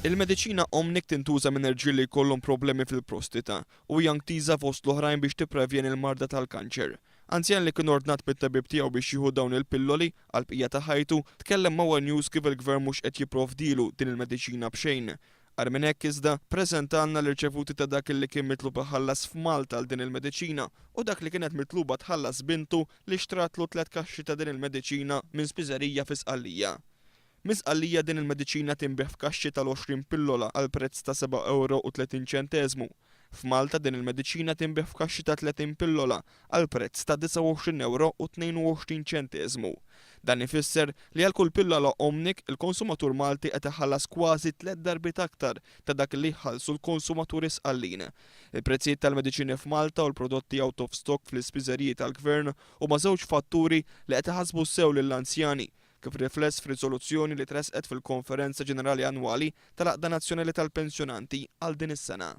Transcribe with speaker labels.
Speaker 1: Il-mediċina Omnic tintuża minn irġiel li jkollhom problemi fil-prostita u hija intiża fost l-oħrajn biex tipprevjeni l-marda tal-kanċer. Anzjan li kien ordnat mit-tabib tiegħu biex jieħu dawn il-pilloli għall-bqija ta' ħajtu tkellem ma' one News kif il-Gvern mhux qed jipprovdilu din il-mediċina b'xejn. Agħar minn hekk iżda, ppreżentalna l-irċevuti ta' dak li kien mitlub iħallas f'Malta għal din il-mediċina u dak li kienet mitluba tħallas bintu li xtratlu tlett kaxxi ta' din il-mediċina minn spiżerija fi Sqallija. Minn Sqallija din il-mediċina tinbiegħ f'kaxxi tal-20 pillola għal prezz ta' seba' ewro u 30 ċenteżmu. F'Malta din il-mediċina tinbiegħ f'kaxxi ta' 30 pillola għal prezz ta' 29 ewro u 22 ċenteżmu. Dan ifisser li għal kull pillola Omnic il-konsumatur Malti qed iħallas kważi tlett darbiet aktar ta' dak li jħallsu l-konsumaturi Sqallin. Il-prezzijiet tal-mediċini f'Malta u l-prodotti out of stock fl-ispiżeriji tal-Gvern huma żewġ fatturi li qed iħassbu sew lill-anzjani, kif rifless f'riżoluzzjoni li tressqet fil-Konferenza Ġenerali Annwali tal-Għaqda Nazzjonali tal-Pensjonanti għal din is-sena.